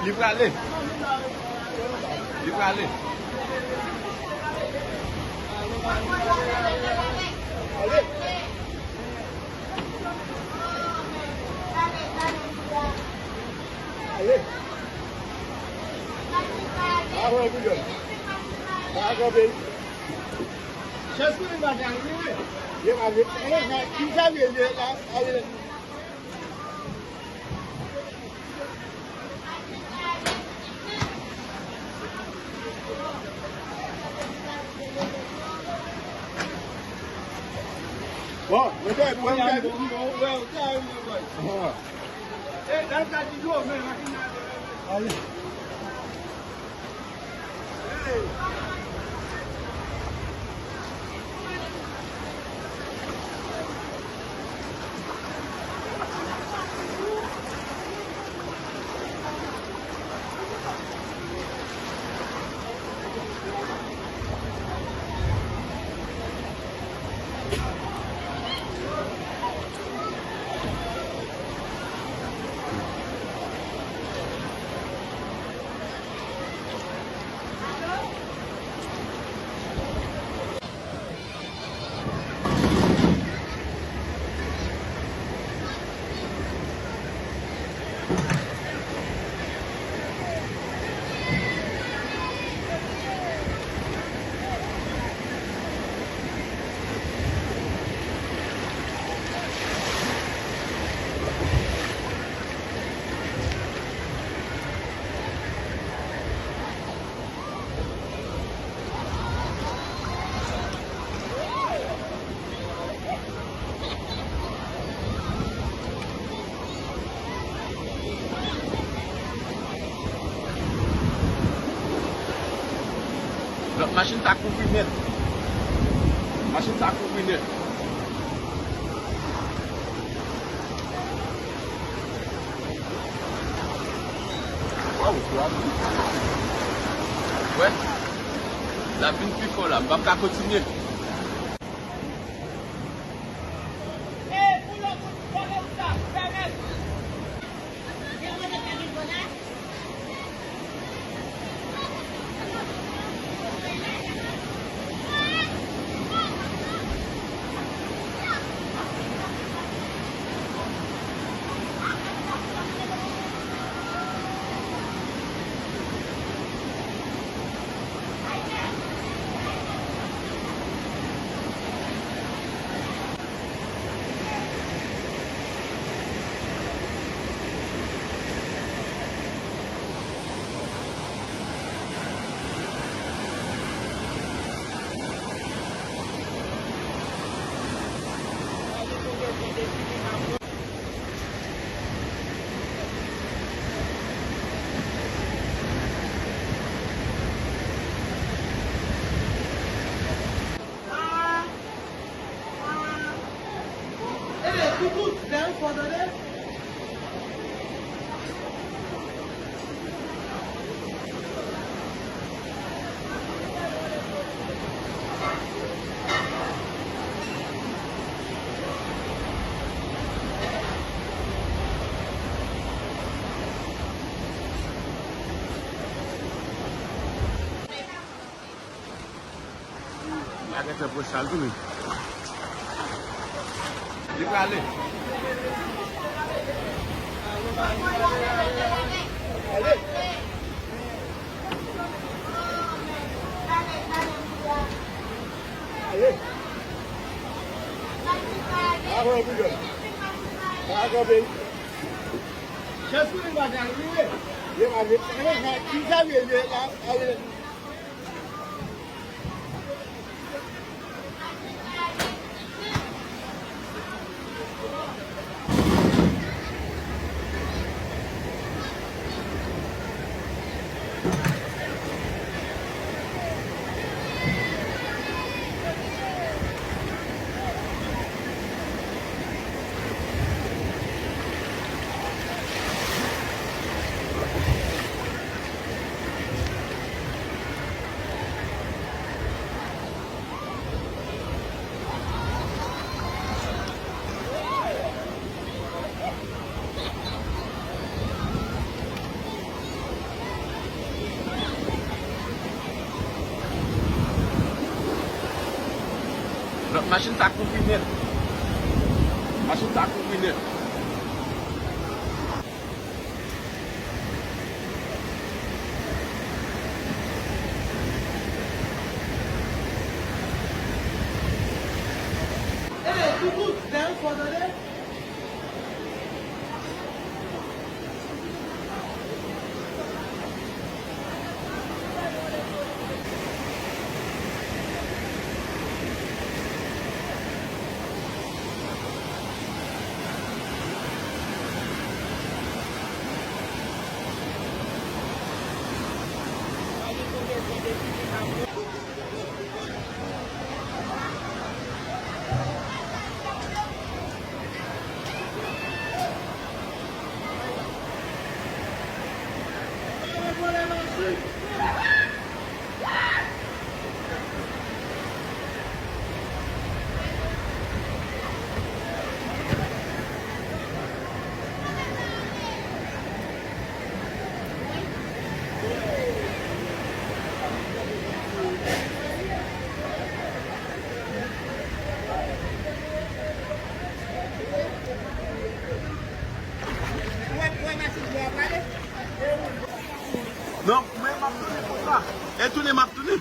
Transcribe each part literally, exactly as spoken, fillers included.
Li prale. Li prale. Bon, mwen te wè pou mwen. Lòt machin ta kouvri nèt. Machin ta kouvri nèt. Wè, l ap vin pi fò la, m p ap ka kontinye. Bagay sa pran chal tou wi. Li prale. Lòt machin sa kouvri nèt. Machin sa kouvri nèt. Non, men m ap tounen konsa. E tounen, m ap tounen.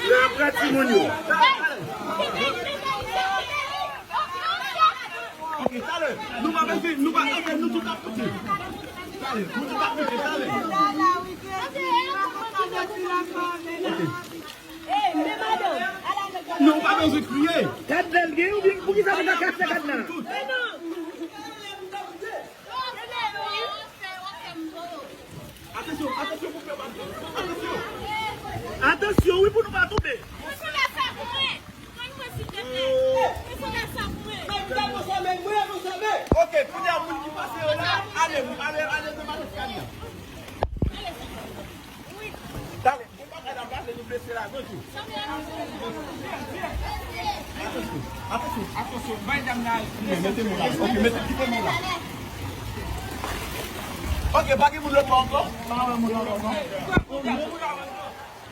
Yo ap pran timoun yo. Ok, talè. Nou pa bezwen, nou pa, ok, nou tout ap moute. Talè, nou tout ap moute, talè. Ok. Non, ou pa bezwen kriye. Gad lè l gen, oubyen poukisa li pa kase gad la? Atansyon, atansyon pou fè bab. Atansyon. Atansyon, wi, pou nou pa tonbe. Ok, kounye a moun ki pase yo la, ale, ale, ale nan malet kay la. Talè. Gon bagay la pase, nou blese ladan tou. Atansyon, atansyon, atansyon, bay dam nan. Mete men la. Ok, mete, kite men la. Ok, pa gen moun lòt bò ankò? Pa wè moun lòt bò, non.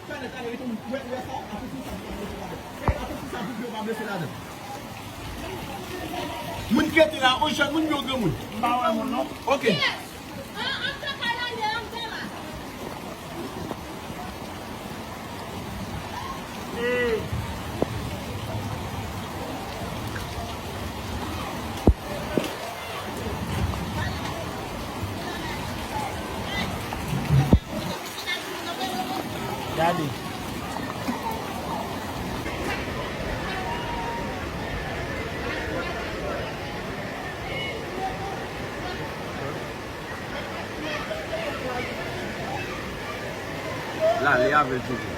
Talè, talè, rete moun. Wè, wè sa, atansyon, sa vle blese ladan. Atansyon, sa vle blese ladan. Moun ki rete la, yon jèn moun, yon granmoun? M pa wè moun, non. Ok. Gade. L ale avè l toujou.